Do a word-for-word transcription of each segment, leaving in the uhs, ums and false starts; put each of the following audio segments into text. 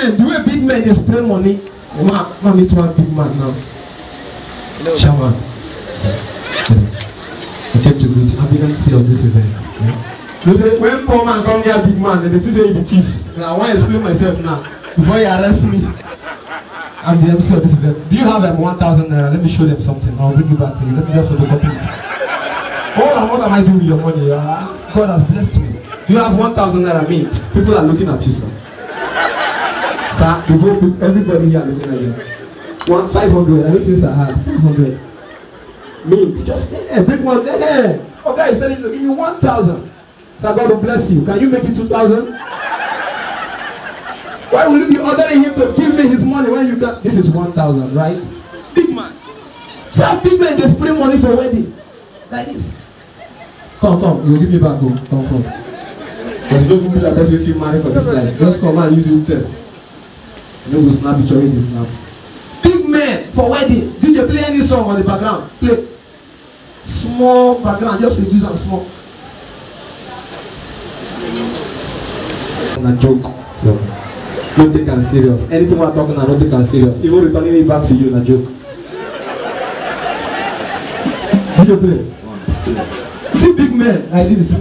And the way big men dey spray money, man, man meet one big man now. Shaman. I came to meet you. I've been see of this event. Yeah. You say when poor man come near big man, dem dey think say he be thief. Now I wan explain myself now before you arrest me. I'm the M C of this event. Do you have um, one thousand naira? Let me show them something. I'll bring it back to you. Let me just photocopy it. What am, what am I doing with your money? Uh, God has blessed you. You have one thousand naira mint. People are looking at you, sir. Sir, the whole people, everybody here looking at you. One, five hundred. I don't think I had five hundred. Mint. Just, eh, big one. Eh, eh. Okay, is telling you, give me one thousand. Sir, God will bless you. Can you make it two thousand? Why will you be ordering him to give me his money when you got, this is one thousand, right? Big man. Some big men dey spray money for wedding. Like this. Come, come, you give me back, go. Come, come. Because you don't even be that person if you marry for this life. Just come and use your test. You know, go snap picture with this snap. Big men for wedding. Did they play any song on the background? Play. Small background, just reduce am small. Na joke. No. No take am serious. Anything wey I talk na no take am serious. Even returning it back to you na joke. D J play. See big men like this.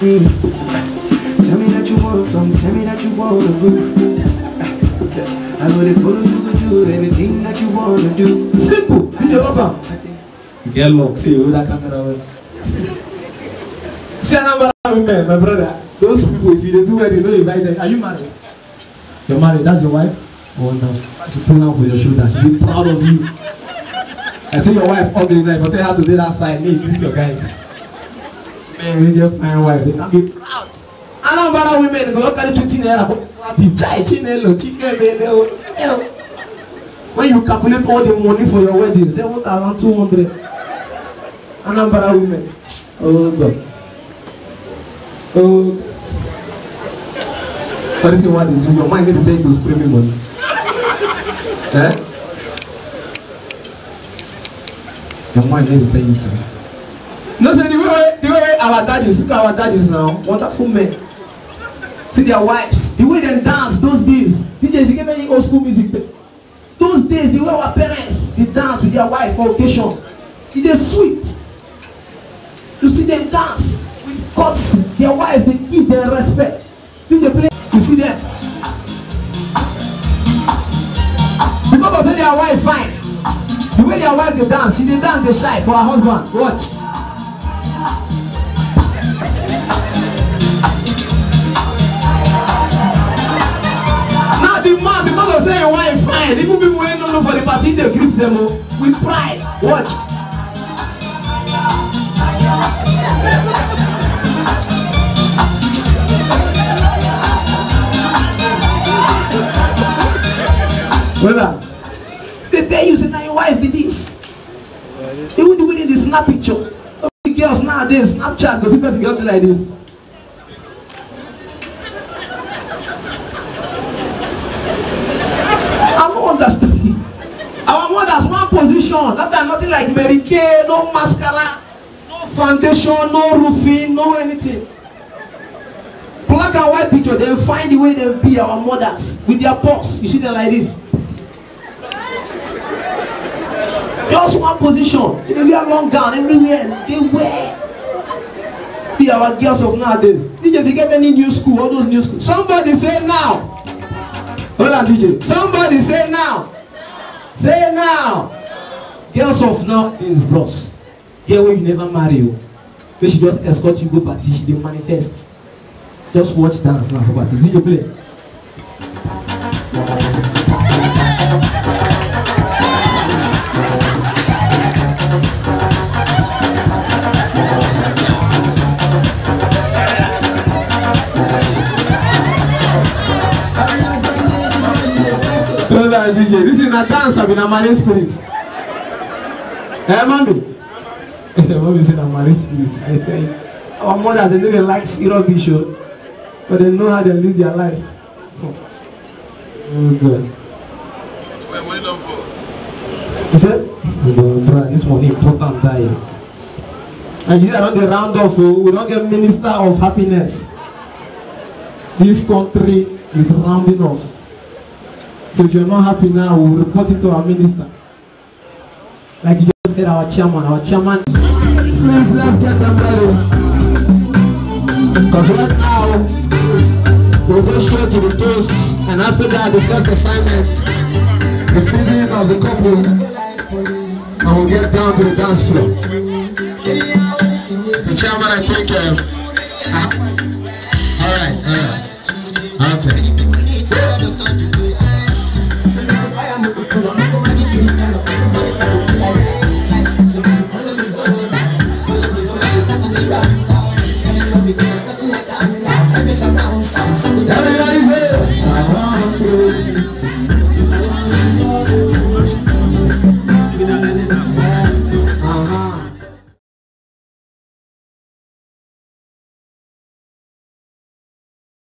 Mm. Tell me that you want some, tell me that you want a roof. I go to follow you to do everything that you want to do. Simple, you dey love am. You get luck, say you hold that camera well. See Anambra women, my brother. Those people, if you dey do wedding, no invite them. Are you married? You're married, that's your wife? Oh no. You pull down for your shoulder. She be proud of you. I say your wife ugly now, if I tell her to dey that side, make you greet your guys. Man, we get fine wife, they can be proud. Anambra women go carry twenty naira, go slap you. Chai, chinelo, chikebele, o. Eh, o. When you calculate all the money for your wedding, seven thousand two hundred. Anambra women. Oh God. Oh. That is why they do your mind, they tell you to spray me money. Eh? Your mind, they tell you to. No, say the way, the way our daddies, look at our daddies now, wonderful men. See their wives, the way they dance those days. D J, if you get any old school music, those days, the way our parents, they dance with their wife for occasion, it is sweet. You see them dance with courtesy. Their wife, they give them respect. If they play, you see them. Because of say their wife fine. The way their wife dey dance, she dey dance, dey shy for her husband. Watch. Now the man, because of say him wife fine, even people wey no know for the party, dey greet them o, with pride. Watch. Brother, they tell you say na your wife be this. Even the way they dey snap picture. The girls nowadays, Snapchat, go see person girl be like this. I no understand. Our mothers, one position. That time, nothing like Mary Kay, no mascara, no foundation, no roofing, no anything. Black and white picture, they find the way they be our mothers with their purse. You see them like this. Just one position. They wear long gown everywhere. They wear. Be our girls of nowadays. Did you forget any new school? All those new schools. Somebody say now. Hold on, D J. Somebody say now. Say now. Girls of nowadays, bros. Girl wey you never marry o. Make she just escort you go party, she dey manifest. Just watch dance now for party. D J play. Brother D J, this is na dance, I be na marine spirit. Eh, mommy? Mommy say na marine spirit. I tell you. Our mothers, they no dey like see rubbish o, but they know how they live their life. Oh God. He said, "Bro, this money important die." Nigeria don dey round off o. We don get minister of happiness. This country is rounding off. So if you're not happy now, we'll report it to our minister. Like you just said, our chairman, our chairman. Please, let's get them ready. Because right now, we'll go straight to the toast. And after that, the first assignment, the feeding of the couple. And we'll get down to the dance floor. The chairman, I think, uh, ah, all right, all